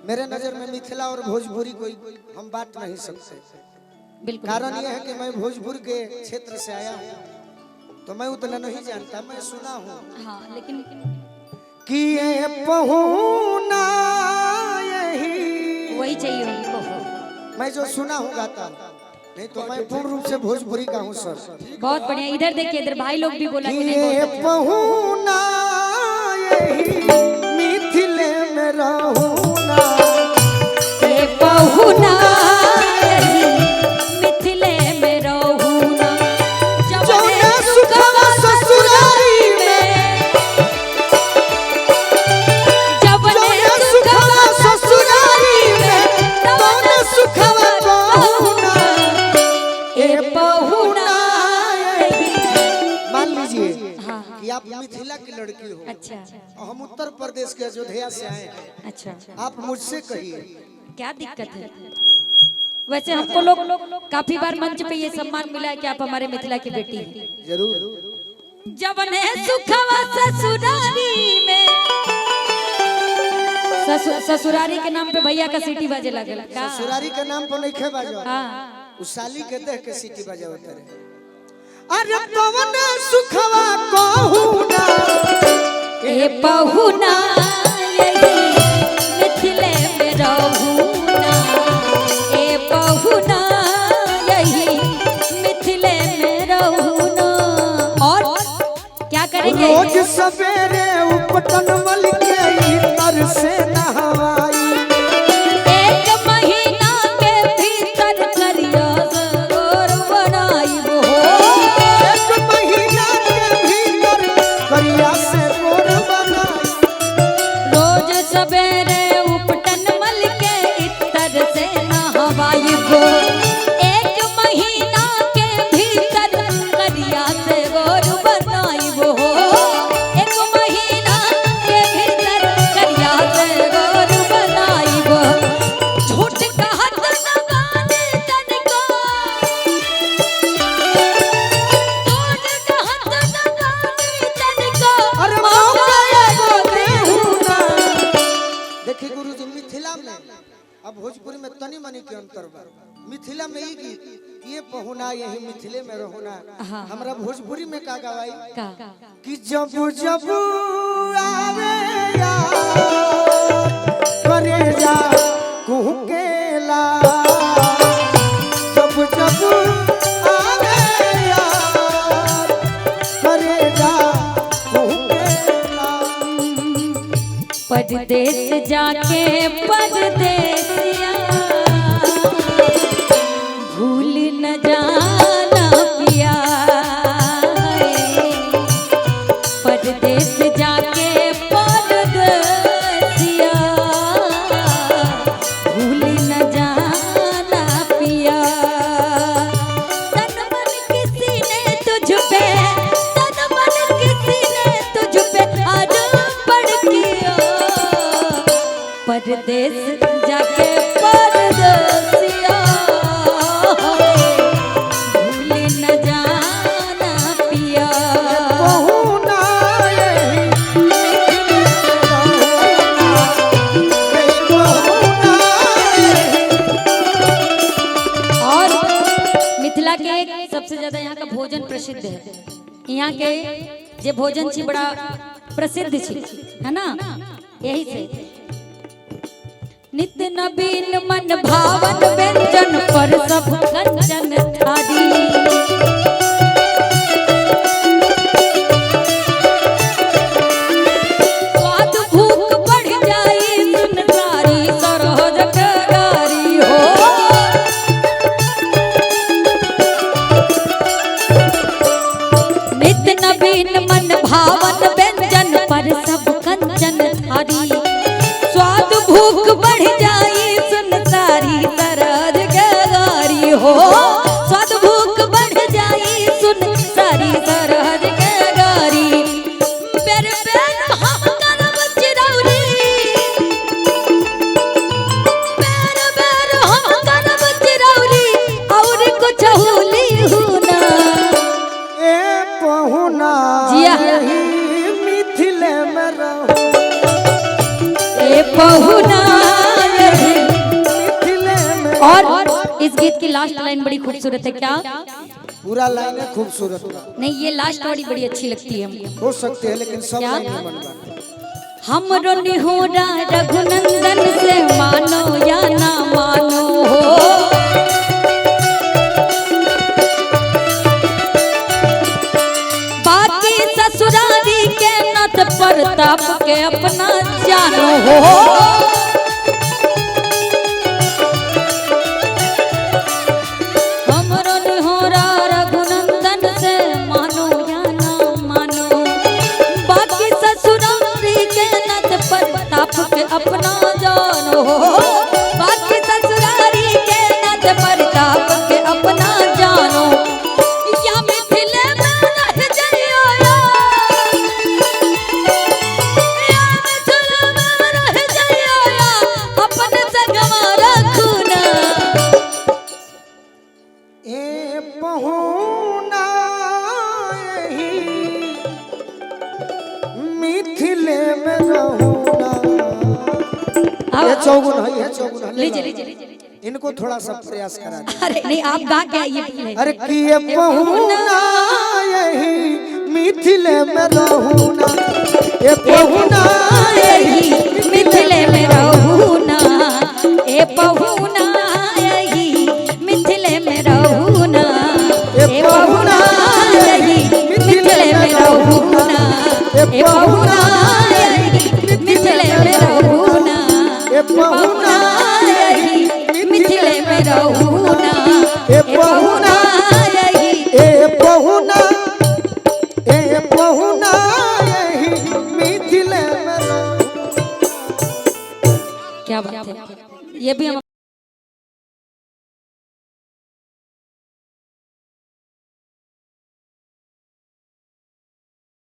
मेरे नजर में मिथिला और भोजपुरी कोई हम बांट नहीं सकते। बिल्कुल। कारण यह है कि मैं भोजपुर के क्षेत्र से आया हूँ, तो मैं उतना नहीं जानता, मैं सुना हूँ। हाँ, लेकिन कि ये पहुना यही वही चाहिए उनको। मैं जो सुना हूँ गाता हूँ, नहीं तो मैं पूर्ण रूप से भोजपुरी का हूँ सर। बहुत बढ़िया। इधर देखिए, इधर भाई लोग भी बोला कि कि नहीं, ये बहुत अच्छा। पहुना यही मिथिले में रहूना। ए पहुना यही मिथिले में रहूना, जौने जौने सुखवा ससुरारी में, जौने जौने सुखवा ससुरारी में, तौने सुखवा पहुना। ए पहुना यही। मान लीजिए हाँ। कि आप मिथिला की लड़की हो अच्छा। और हम उत्तर प्रदेश के अयोध्या से आए हैं। अच्छा। आप मुझसे कहिए क्या दिक्कत है? वैसे हमको लोग काफी बार मंच पे ये सम्मान मिला है कि आप हमारे मिथिला की बेटी हैं। जरूर। जबने सुखवा ससुरारी में, ससुरारी के नाम पे भैया का सीटी बाजे लगल का? ससुरारी के नाम पर नहीं बाजो। हाँ। उस साली के देख के सीटी बजावत रहे। अरे पवन सुखवा कहूना, ए पहुना यही मिथिले में रहूना, ए पहुना यही मिथिले में रहूना। और क्या करेंगे? रोज सवेरे उपटन मल के इतर से नहवाई। एक महीना के भीतर करिया सरोवर बनाई हो। एक महीना के भीतर करिया से गोर बनाई। रोज सवेरे उपटन मल के इतर से नहवाई गो, एक महीना के भीतर करिया से गोर बनाई हो। एक महीना के भीतर करिया से गोर बनाई गो। झूठ कहत न बानी तनिको, झूठ कहत न बानी तनिको, अरे मौका मौका एगो एगो देहु देहु ना। देखिए गुरुजी, मिथिला में अब भोजपुरी में तनी मनी के अंतर बा। मिथिला में ई गीत ये पहुना यही मिथिले में रहुना। हाँ। हमरा भोजपुरी में का गवाई का? कि जब जब आवे याद करे जा कुहकेला, जब जब आवे याद करे जा कुहकेला। परदेस जाके परदेसिया भूल न जाना पिया, परदेस जाके परदेसिया भूल न जाना पिया। तन मन किसी ने तुझ पे, तन मन किसी ने तुझ पे आरोपण किया, परदेस जाके परदेसिया भूल न जाना पिया। पहुना यही मिथिले में रहुना, ए पहुना यही। और मिथिला के सबसे ज्यादा यहाँ का भोजन प्रसिद्ध है। यहाँ के जे भोजन छी बड़ा प्रसिद्ध छी, है ना? यही से नित नवीन मन भावन व्यंजन पर सब कंचन थारी। स्वाद भूख बढ़ जाई सुन सारी सरोज कगारी हो। नित नवीन मन भावन व्यंजन पर सब कंचन थारी, स्वाद भूख बढ़ जाई सुन सारी सरज गगारी हो। स्वाद भूख बढ़ जाई सुन सारी सरज गगारी। बेर बेर हम करब चिरौरी, बेर बेर हम करब चिरौरी, और कुछ होली ना। ए पहुना जिया। यही मिथिले में रहू, ए पहुना। गीत की लास्ट लाइन बड़ी खूबसूरत है। क्या पूरा लाइन है खूबसूरत बा। नहीं, ये लास्ट वाली बड़ी अच्छी लगती है हमको। हो सकती है लेकिन सब क्या? लाइन निमन बा। हमरो निहोरा रघुनंदन से मानो या ना मानो हो, बाकी ससुरारी के नत प्रताप के अपना जानो हो। हमरो निहोरा रघुनंदन से मानो या ना मानो, बाकी ससुरारी के नत प्रताप के अपना जानो हो, बाकी ससुरारी के नत प्रताप के अपना जानो। या मिथिले में रह जाइयो या, या मिथिले में रह जाइयो या, अपन संगवा रखना। ए पहुना यही मिथिले में रहुना। ये चौगुन है, ये चौगुन है। लीजिए लीजिए, इनको थोड़ा सा प्रयास करा दे। अरे नहीं, आप गा के आइए पहले। अरे किए पहुना यही मिथिले में रहुना, ए पहुना यही मिथिले में रहूना, ए पहुना यही मिथिले में रहूना, ए पहुना यही मिथिले में रहूना, ए पहुना यही मिथिले में रहूना, ए पहुना यही मिथिले में रहूना, ए ए पहुना यही। ए पहुना, ए पहुना यही मिथिले में रहूना। क्या बात है, ये भी हम